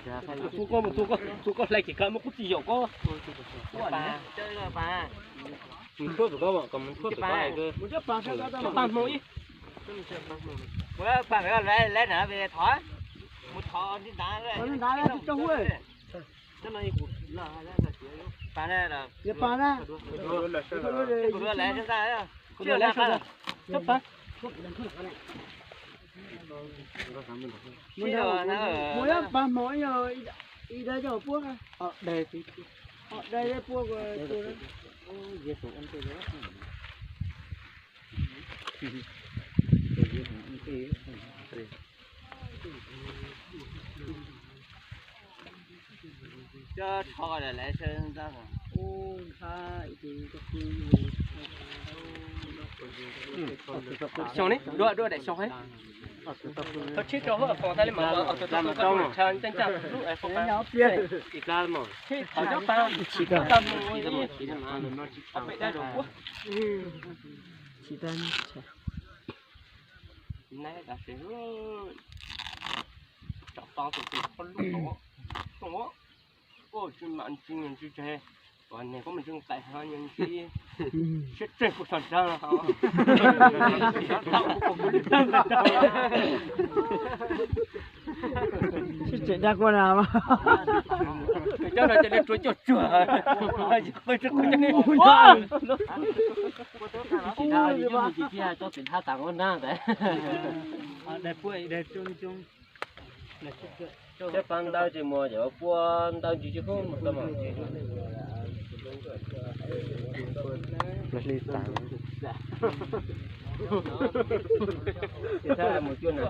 Tus koj, tus koj, tus koj hlais kev kab muab kuv txiv yaum koj. Mus tshuab pem koj, kom mus tshuab pem koj. Pab hmoo ib. Mus pab pem koj, lawv na, thov, mus thov li ntawd. Pab na, kuv dua lawv, kuv dua lawv. Mus ib pab hmo ib, ib dab coj puab, dai puab. Xyoo ne, dua dua daim xyoo ne. Thov tsheb rau hauv foom tag li mas, tus tub tub tshab ncaj ncaj lub foom tag. Tsheb thov cov pab tag mus ib, pem dab rau puab. Nab tas sis, tsam tau tus tus qhov lub tod, tsis mam ntsis ntsis tseg, niag koj mus ntsis qaim ho ntsis siab tseg kuv txog nrag. Siab tseg dag kuj na. Cov no ces nej tsuav coj tsuag. Tsis dhau li, yog mus tsis tiag coj tim thab tas ua nag ntawd. Thiab pab ntawd ces mus yog pua ntawd ntsis tsis khub mus tau mas. Mus cua na.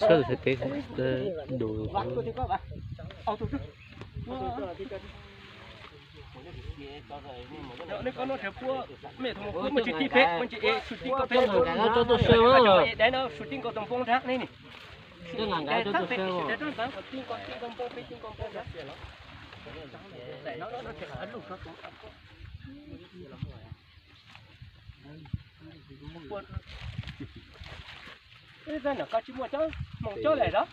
Sawv daws teb du. Nej koj no tseem puab, mej thaum puab muaj tsis tib peb, muaj tsis es tsis tib koj peb, tsuas tib koj tus npoo nrab ne ni. Koj tsis muaj cov hmoov coob lawm los?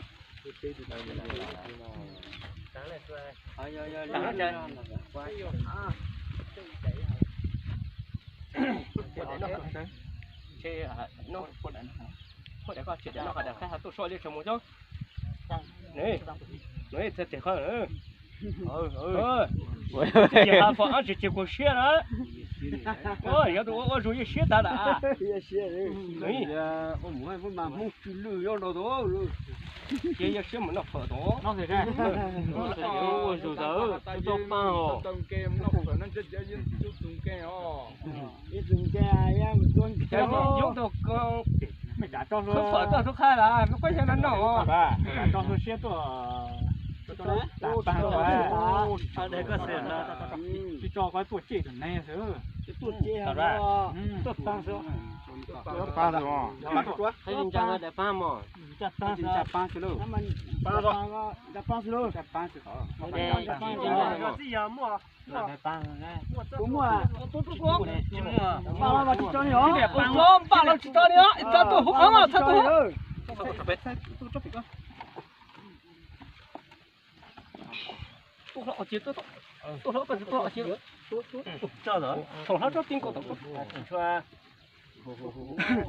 Tsis ha fo ab tsis tsis kuv siab na. Yog tus ua ua zus yeej siab tag lawm. Ces yog siab mus noj phawm tod. Ua zus tawd tau pab os. Yoov tau ko, khwv fawm tuaj rub qab lawm, koj xyov no noj. Tsis tso koj tuaj tseg tus neeg xwb. Tuaj tseg tuaj pab xwb. Qhib ntsa daim pab mos. Npaj los tsis tso li os. Npaj los tsis tso li os. Txhob tuaj hauv qhov mas, txhob tuaj hauv. Tuaj hlob, tuaj hlob, tso hlob tsob ti nkaus tom.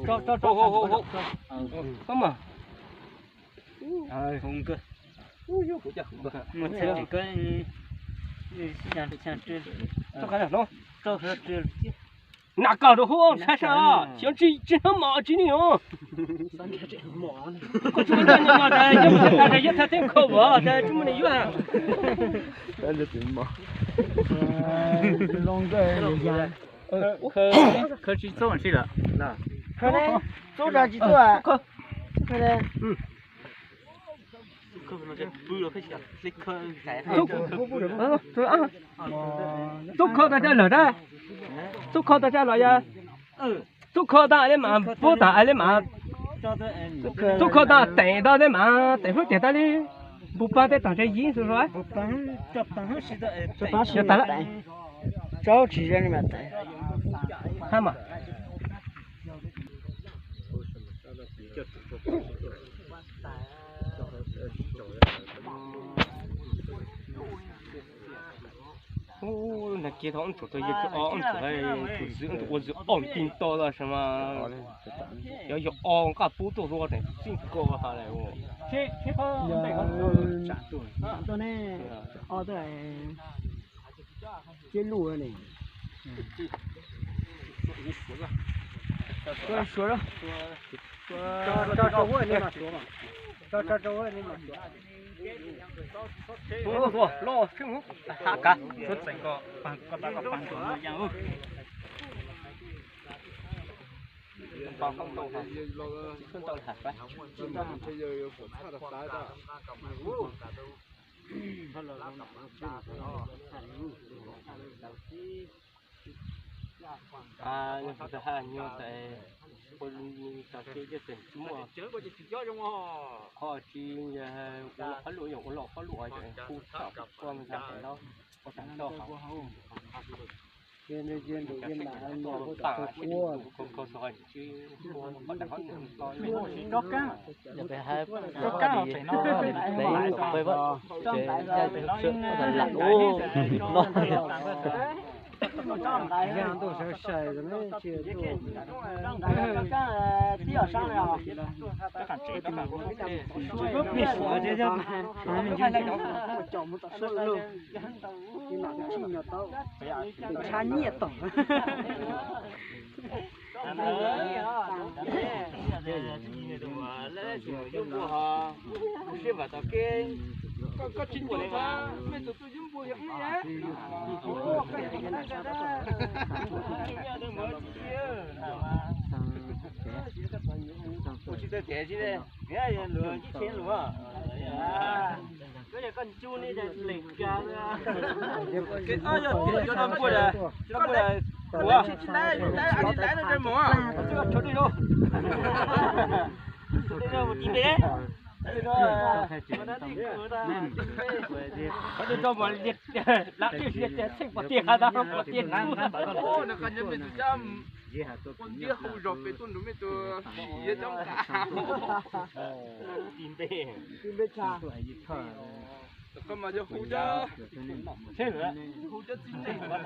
Tso, tso, tso, tso mas. Nam kawg rau hauv saib saib, xyov tsis hnov mos tsis ne os. Koj tsis muaj ntoj nyo tas, yog tas tas yog thaj theeb khaum vov tas tsis muaj neeg yuav. Khawb tsis txob tsi lawm. Khawb txob tsis txob. Tub kho tas tsa lawm, tub kho tas tsa los yog, tub kho tas tsa li mas pub tas li mas, tub kho tas teem tas li mas teem hlub tiag tas li, npug pab tej tom tsa yib xwb. Yog tas lawm. Tsis zoo li mas teem. Hab mas. Ub, nag kiag thaum ntsuav tau yawg tsw o ntsuav, tus zwm ntsuav ua zwm o ti nto los sav mas, yog yog o nqaj pub tuaj hlua teem txij ko ha lawm. Tsam tuaj ne, o tuaj, tsiab luj ne. Suav, suav, suav, suav, suav, suav, suav. Qhov tsis ua loj qhob luam, ua loj qhob luam hu txham koj mus txog pem no, ua tag nrho hauv. Kho kho xo, tsis ua qhov dag qhov nws to. Tsob kab los pem no, tsob ntais los pem no, lam ub no. Tsob ntais, tsob ntais, tsob kab tib os sab no. Tshab nyiaj tog. Koj tsis tuaj tha, mej txawm tuaj yub npua yog ub. Ua tsis tau tias tsis luag, tsis luag. Lam tiaj txheej pom tiag, qhov no pom tiag. Ua ntiab hu zog pem tuaj nrug mej tus sim coob nqa. Tus koj mas yog hu cov, hu cov txiv neej, hu cov txiv neej txiv zog.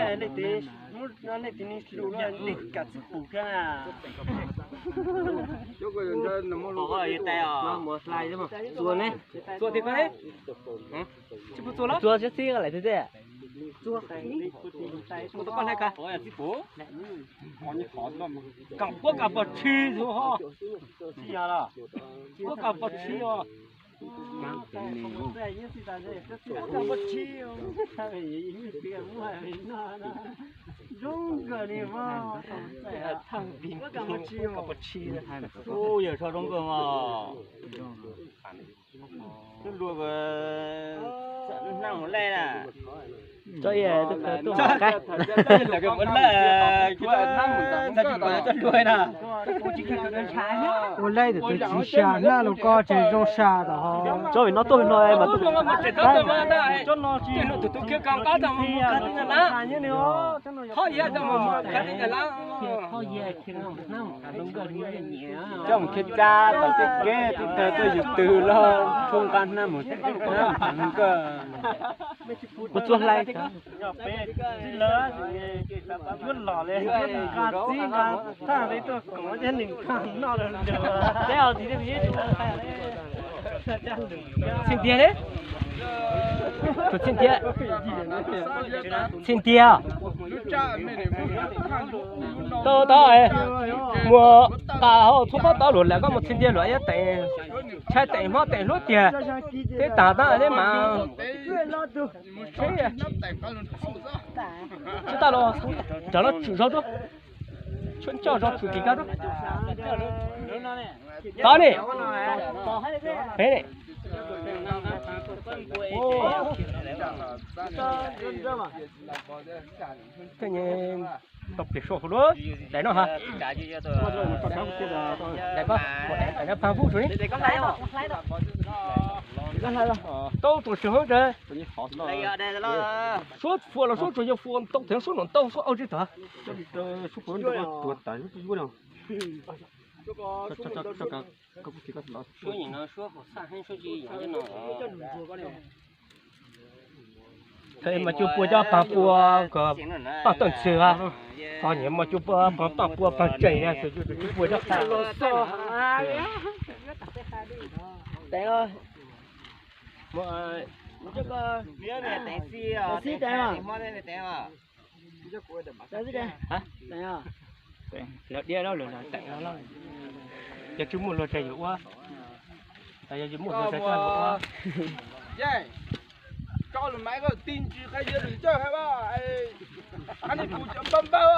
Nej twb, nej twb nis lus nej kam txij pum kiag na. Txua tiag koj ne? Tsis pub txua los? Txua tsis txij lawm tiag tiag. Kam puab kam pov tshis xwb ho. Puab kam pov tshis os. Zoo nkauj li mas. Ub, yawg so zoo nkauj mas. Twb luag, txawm hnab mus laij na. Tso, tuaj mus qaib. Txawm luag na. Ua laij tus twg tsis sab hnab los koj tseem zoo sab tau ho. Tso vim no tuaj vim no mas. Tsob no tsis, tus tub khiab kab nqab tau mus kab tib nta lab. Ho yog tau mus kab tib nta lab. Coj mus khiav tsa tom tej kev, tib tawg tuaj yus twg los tshuab nqa hnab mus, hnab mus koj. Kuv txua hlais. Yuav los li, nqa txib nqa tag li tuaj kov thiab nws nqa noj lawm. Txij ntiag ne? Tus txij ntiag. Txij ntiag. Tau tau, muaj tas hauv txhua pob tau luam lawm, koj mus txij ntiag luam yuav teem, ntshai teem hmob teem hlub tiag. Teb tas tab ne mas. Tsis tas los, rov los tshwm zog rau. Tshuav coj zog tshwm kis kab rau. Tod ne. Peb ne. Tej nyuag Tau pem sua hauv lub daim no ha. Daim ko, daim no pab pub sua ni. Tau tus sua hauv ntawd. Suab fua los suab tsuas yog fua ntau thev suab num ntau suab au tsis tag. Suab nim no suab hauv xaj heeb suab tsis yog no. Mas cuj pua coj paag pua kom paj tawj ntxhw ha. Txog nyem mas cuj pua paag paj pua paag tseem na, cuj pua coj paag. Lawv diab lawm lawv teem no, yog tsis muaj luag tsev yuav ua, yog tsis muaj luag tsev yuav ua. Tso lus maiv koj ti ntsis qhia yawg lwm coj hab, qhab nej tus cov npawg npawg.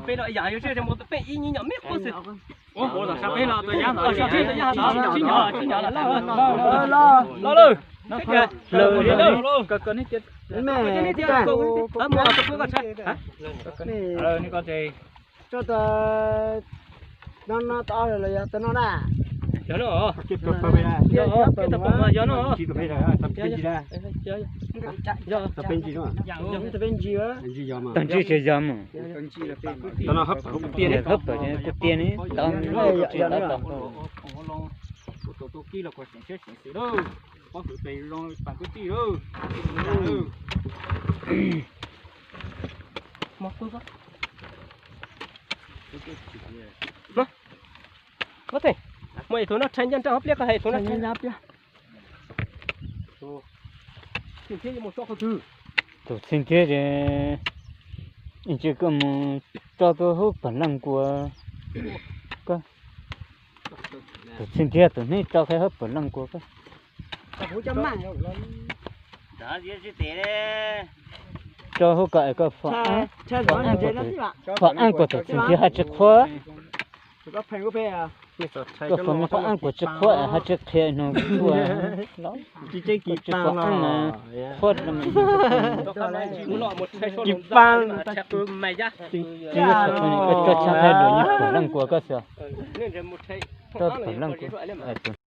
Peb no yam yuav tseg mus peb ib nyuag me qub xwb. Los lawm. Tso tau no no tod los yog tau no na. Yog no, yog no. Tag ntsib tsis yog mus. Hab pawg kuj tiag ne, tau tau. Muaj ib tug no rhais ncaj nraim hauv pliaj, koj hais ib tug no rhais ncaj nraim hauv pliaj. Tus txheej thiab ces, ib ntsis koj mus tso koj hub pam leej kua, koj, tus txheej thiab tus neb tso koj hub pam leej kua koj. Tso hub koj es koj fo, fo ab kuas tus txheej thiab haj tsi qhuab. Koj fo me fo ab kuas tsi qhuab es haj tsi qhia no kuj tsi fo ab na, qhuab. Koj tso tshab hais lus nyob pam leej kua koj xwb. Tso pam leej kua.